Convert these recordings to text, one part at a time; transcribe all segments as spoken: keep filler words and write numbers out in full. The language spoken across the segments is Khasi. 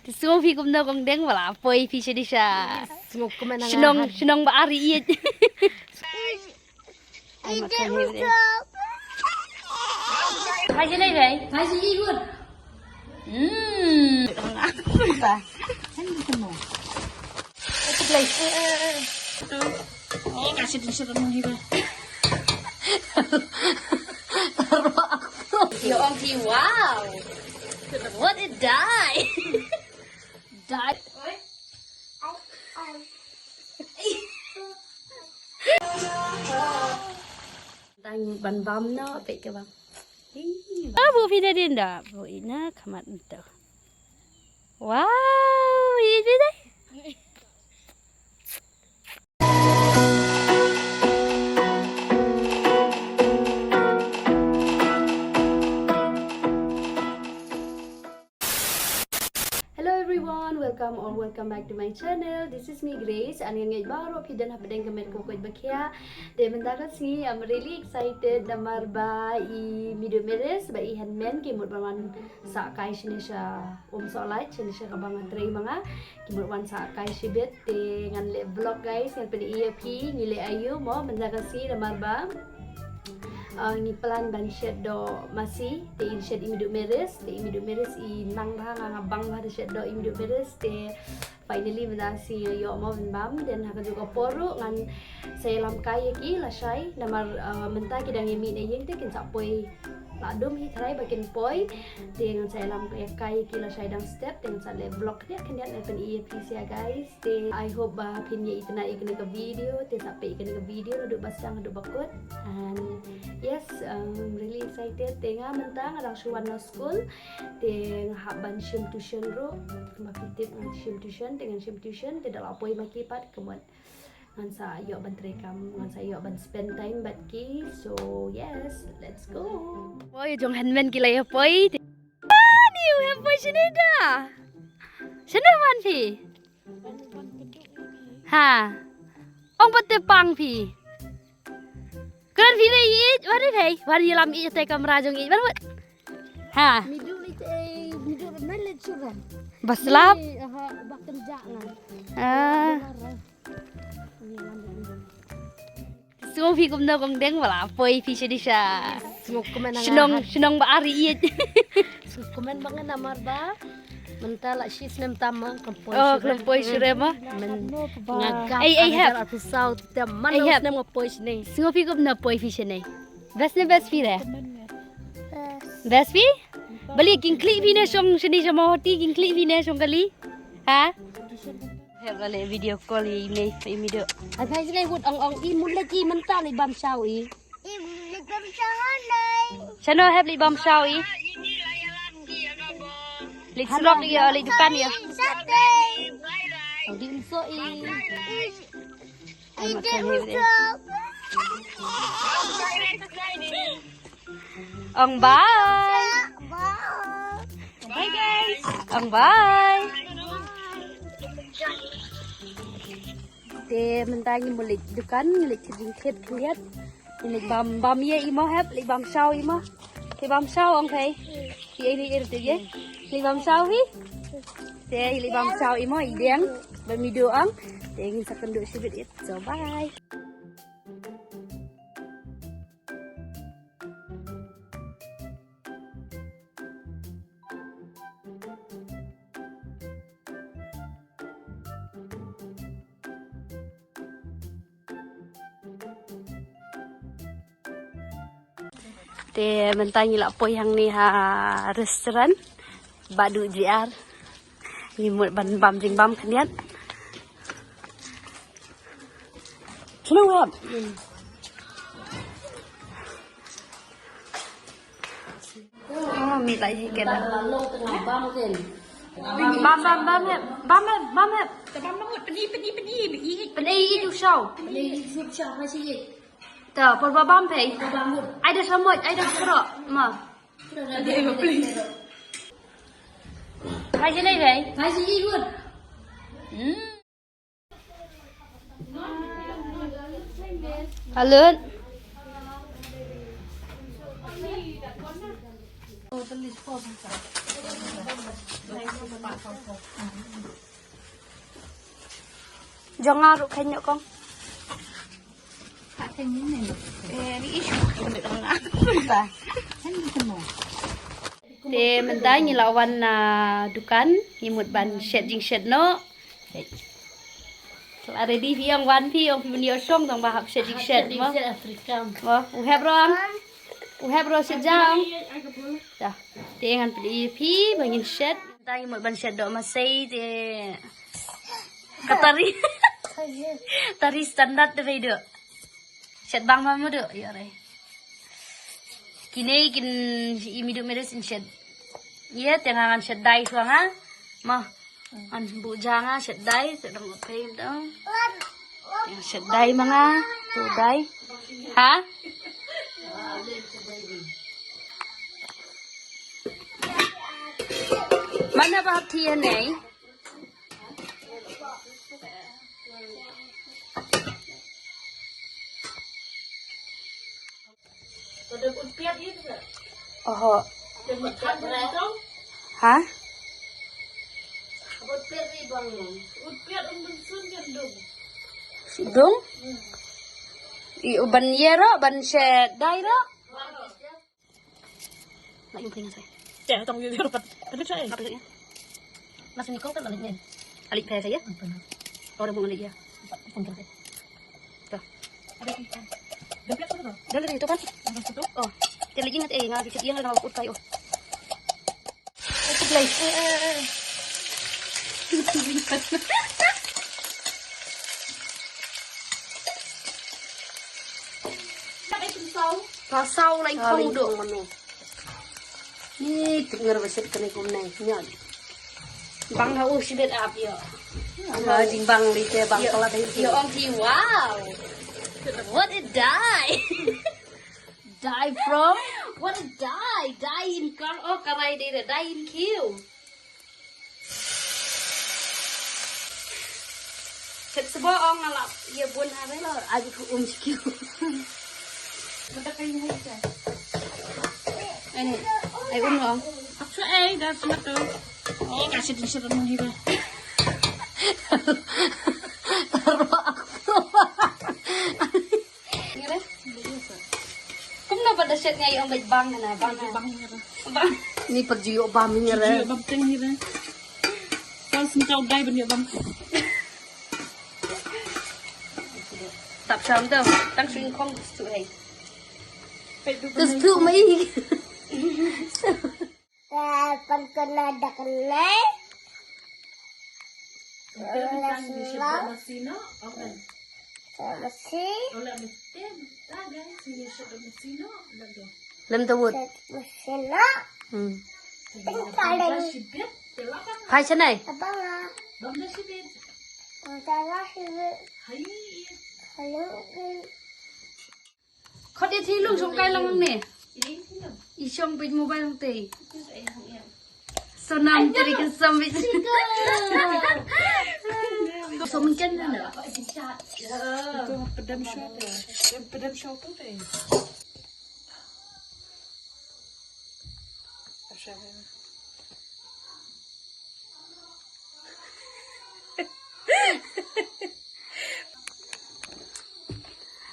Te sngew phi kumno kong deng, ba la poi phi sha dei sha. Sngew kumno na shnong, nga shnong ba ar ïeit. Hai sini, hai. Hai sini, good. Hmm. Ba. Kan gitu mau. Itu, guys. Eh, eh, eh. Ih, kasih dulu, suruh nunggu, Bang. Taruh aku. Ya, Ong Ki, wow. What a die. Die. Tang ban bam noh, peit ka bam. Ih, ba bu phi da dien da, bu ina kamat ento. Wow, ih, ih, ih. Hello everyone, welcome or welcome back to my channel. This is me, Grace. Ani ngeit baroh phi don hapdeng ka met ka koit ba khia. Te mynta ka sngi, I'm really excited namar ba i Miduh Meris bad i Hynmen ki mut ban wan sah kai shane sha Umsohlait, shane sha ka bang ka trei ma nga. Ki mut wan sah kai shibit, te ngan leh vlog, guys, ngan pyni ïa phi ngi leh aïu mo mynta ka sngi namar ba, ah, ngi plan ban shet doh masi, te in shet i Miduh Meris, te i Miduh Meris i nang bha, nga nga bang bha da shet doh i Miduh Meris, te finally mynta ka sngi ïoh mo ban bam. Then ha kajuh ka por ruh ngan sa ïalam kai ïa ki lashai namar, ah, mynta ki dang ïa mih na ïing te kin sa poi. La dum hi trai ba kin poi. Te ngan sa ïalam kai ïa ki lashai dang step, te ngan sa leh vlog khyndiat khyndiat ngan pyni ïa phi sha, guys. Te I hope ba phin ïa itynnad ïa kane ka video, te sa peit ïa kane ka video naduh ba sdang haduh ba kut. And yes, I'm really excited. Te nga mynta nga dang shu wan na school. Te nga hap ban shim tuition ruh. Kumba phi tip ngan shim tuition, te ngan shim tuition, te da la poi ma ki pat ka mut ngan sa ïoh ban trei kam, ngan sa ïoh ban spend time bad ki. So yes, let's go. Poi jong Hynmen ki la ïa poi. Ani u hep poi shane da. Shane wan phi. Ha. Ong pat te pang phi. Kren phi leh ïeit, wan ïeit hei. Wan ïalam ïeit te kamra jong ïeit. Wan wan. Ha. Miduh leit, eh, miduh na leit suran. Ba slap. Ni, aha, ba kynjah ngan. Ah. Sngew phi kumno kong deng, ba la poi phi sha dei sha. Sngew kumno na shnong, nga ha shnong ba ar ïeit. Sngew kumno ba nga namar ba mynta la shi snem tam ma khlem poi. Oh, shuh khlem poi shuh re ma. Men nga gat. Ei, ei, hep. Ar phew saw tam man. Ei, hep. Snem nga poi shane. Sngew phi kumno poi phi shane. Best ne best phi re. Best. Best phi? Bali kin klik phi ne shong shane sha Mawhati, kin klik phi ne shong kali. Ha? Hep la leh video call ïa i mei, i Miduh. Ai phai sini, hut ong ong i mut leh ki mynta leh bam shaw i. I leh bam shaw nai. Shano hep leh bam shaw i. Leh surok ïa, leh dukan ïa. Ong di unso i. Ai ma kan hep deh. Ong bye. Bye, guys. Ong bye. Te mynta ngi mut leit dukan, ngi leit kit jingkit khyndiat. Ngi leit bam, bam ïa i mo hep, leit bam shaw i mo. Te bam shaw ong phai. Te ei leit er te ye. Leit bam shaw hi. Te leit bam shaw i mo i deng. Bam i duh ong. Te ngin sa kynduh shibit it. So bye. Te mynta ngi la poi hangne ha restaurant Bah Duh J R. Ngi mut ban bam jingbam khyndiat. Shano hap? Oh, mi lai hi keda. Bam, bam, bam hep. Bam hep, bam hep. Bam, bam, peni, peni, peni, peni. Peni i ju shaw. Peni i ju shaw, ha shi. Ta, por ba bam phai. Ai da shamoit, ai da kro. Ma. Hai sini, hai. Hai sini, good. Hmm. Alut. Jong nga ruh khein ïoh kong. Te mynta ngi la wan na dukan, ngi mut ban shet jingshet noh. Te la ready phi ong, wan phi ong, phi ban ïoh shong tang ba hap shet jingshet mo. Mo, u hep ruh ong. U hep ruh shet ja ong. Te ngan pynïoh phi ba ngin shet. Mynta ngi mut ban shet doh masei te. Ka tari. Tari standard te phi doh. Shet bang ma mudu, ïa re. Kine kin i midu midu sin shet. Ïa te ngan shet dai suang ha. Ma. An bu janga shet dai te dong pem dong. Shet dai ma nga tu dai. Ha? Mana ba thi nei? Oho. Ha? Dung? I u ban ïa ro, ban shet dai ro? Lait ïa phi ngan sa. Te tong ïa ïa pat. Pat sa. Pat sa. Mas ni kong kan lait ni. Lait phi sa ïa. Ora mo lait ïa. Pun kan. Te. Dah lait tu kan. Oh. Te lait ingat eh ngan bisit ïa ngan ut kai oh. Itu play. Pasau lain kau duk. Ni tip ngar basit kene kumne nyan. Bang ha u shibit ap yo. Ba jingbang li te bang pala dai. Yo ong ti wow. What a die. Die from? What a die. Die in car. Oh, karai dai dai in queue. Sep sebo ong nga lap ïa bun ha re lo. Ai ku um skew. Mata kai ni hai cha. Ai ni. Ai um lo. Ak sa ai da sa tu. Ai ka sit sit mo hi ba. Taruh aku. Ngira. Kumno ba da shet ngai ong bang na bang na. Bang ngira. Bang. Ni perjuyo bam ngira. Perjuyo bam teng ngira. Kan sentau dai ben yo bam. Tap sham tu. Tang sing kong tu hai. Tu tu mai. Pan kena dah kena. Masi. Lem tawut. Masi na. Hmm. Hai sanai. Abang ah. Hai. Khot ïa thei lung shong kai lang ne. I shong bit mobile lang te. Sonam teri ka som bit. Som kan na. Itu pedam shot. Pedam shot tu te.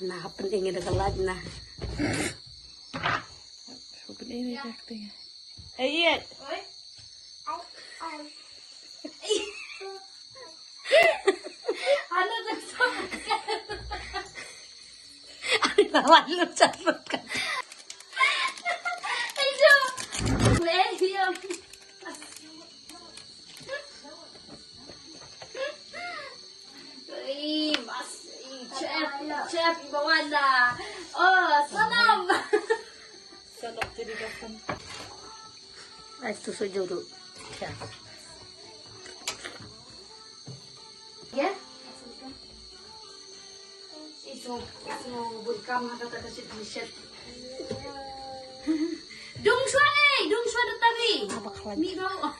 Na happen ing da ka laj na. Happen ing da ka laj. Hey, Ian. Oi. Au, au. Ano to? Ano na, ano sa ka? Ayo. Medium. Ui, mas, ui, chef, chef iba wan da. Oh, salam. Salam jadi datang. Ai tu sujuru. Ya. Ya? Isu, isu bun kam ha kata ka shit, shit. Dung shwa ne, dung shwa da tari. Apa khalan? Ni bau.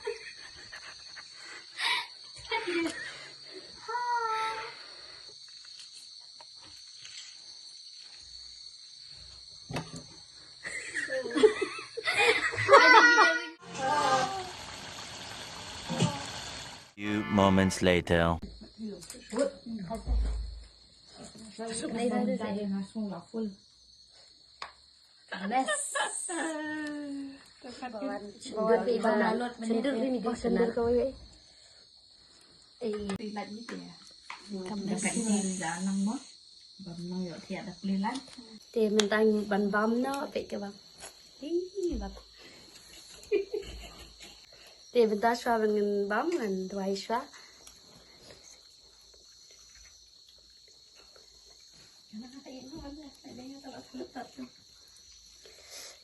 Few moments later. Te mynta ngi ban bam noh, peit ka bam. Ih, bam. Te mynta shuwa ban ngan bam ngan duwai shuwa.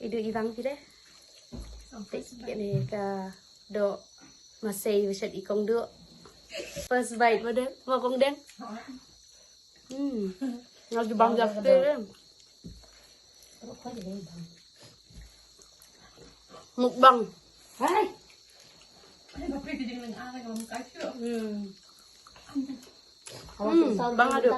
Idu i bang phi de. Te kane ka doh masei ba shet i kong doh. First bite mo de, mo kong deng. Hmm. Nga ju bang jak te de. Mukbang. Hai. Hmm. Hmm, bang adu.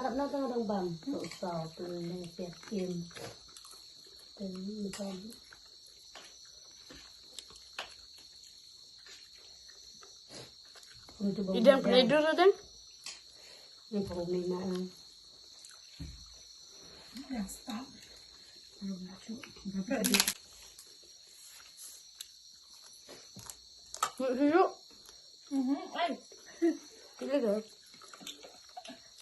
Idang pernah dulu deh. Ini perlu minyak. Yang stop. Belum masuk. Berapa dia? Yuk, yuk. Mhm, ai. Ini deh.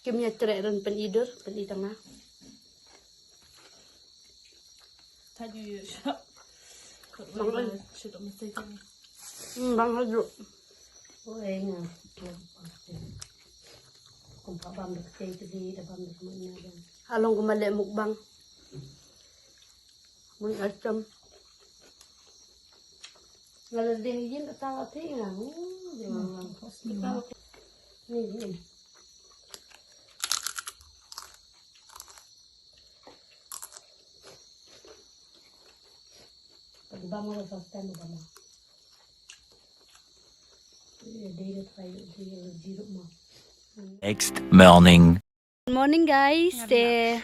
Kim ïa treh ren pyn-i dur, pyn-i tang ah. Tadi ïa shah. Bang ai. Shah tak mesti tang. Hmm, bang ai juk. Oh, eh, nga. Kum pa bam dek tei tadi, da bam dek mana dah. Along kumba leh mukbang. Mun asam. Nga la dei yin ka tang ati nga. Hmm, dia orang. Ni, ni. Next morning. Good morning, guys. Te,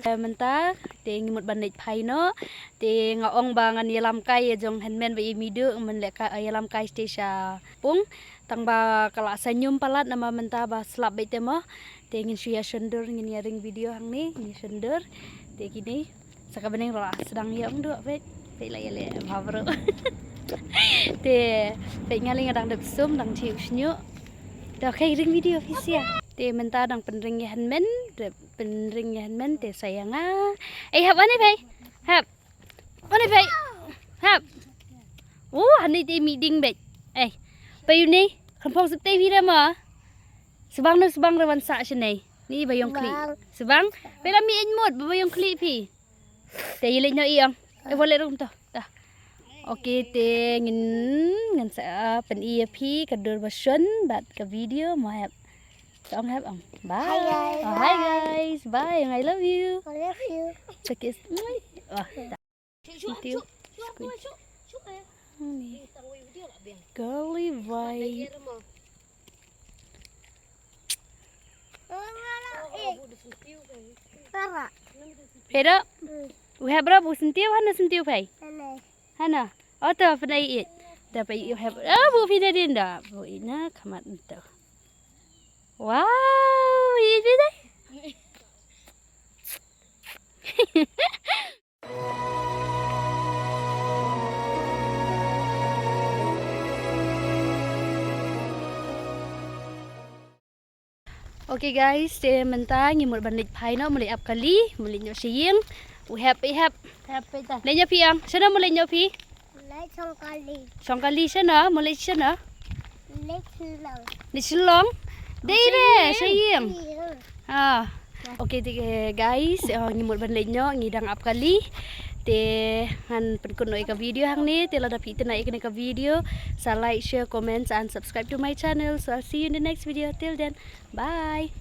te mynta te ngi mut ban leit phai noh. Te nga ong ba ngan ïalam kai ïa jong hynmen ba i midu, ngan leh ka ïalam kai sha pung. Tang ba ka la sñium palat namar mynta ba slap beit te mo. Te ngin shu ïa shon dur, ngin ïa ring video hangne, ngin ïa shon dur. Te kine sa ka bneng ruh la sdang ïa ong doh beit. Beit la ïa leh bha bro. Te beit nga lei nga dang dep sum, dang thiew shñiuh. Te okay, ring video phi sia. Te mynta dang pynring ïa hynmen, dep pynring ïa hynmen te sa ïa nga. Ei hap wan ei beit. Hap. Wan ei beit. Hap. Uh, hangne te mih ding beit. Ei. Peit une. Khlem phong sep te phi re mo. Sbang no sbang re wan sah shane. Ni ba ïong khlieh. Sbang. Peit la mih ïeit mut ba ïong khlieh phi. Te ïa leit noh i ong. Eh, wallet rum to. Ta. Okay, te ngin, ngin sa, ah, pyn-i ïa phi ka dur ba shon bad ka video mo hep. Te ong hep ong. Bye. Hi, guys. Oh, hi, guys. Bye. I love you. I love you. Check it. Oh, ta. Thank you. Ni. Kali vai. Pero, u hep bro, bu syntiew, hana syntiew phai? Hana. Hana. Oto, pynai ïeit. Da pynai ïeit, u hep. Oh, bu phi da din da. Bu ina khamat nto. Wow, ïeit phi da. Okay guys, te mynta ngi mut ban leit phai noh, mut leit ap kali, mut leit noh sha ïing. U hep, i hep. Hep, peit ta. Leit noh phi ang. Shano mut leit noh phi? Leit shong kali. Shong kali shano? Mut leit shano? Leit Shillong. Leit Shillong? Dei re, sha ïing. Sha ïing. Ah. Okay, te guys, eh, ngi mut ban leit noh, ngi dang ap kali. Te ngan pynkut noh ïa ka video hangne, te lada phi itynnad ïa kane ka video, sa like, share, comment, and subscribe to my channel. So I'll see you in the next video. Till then, bye.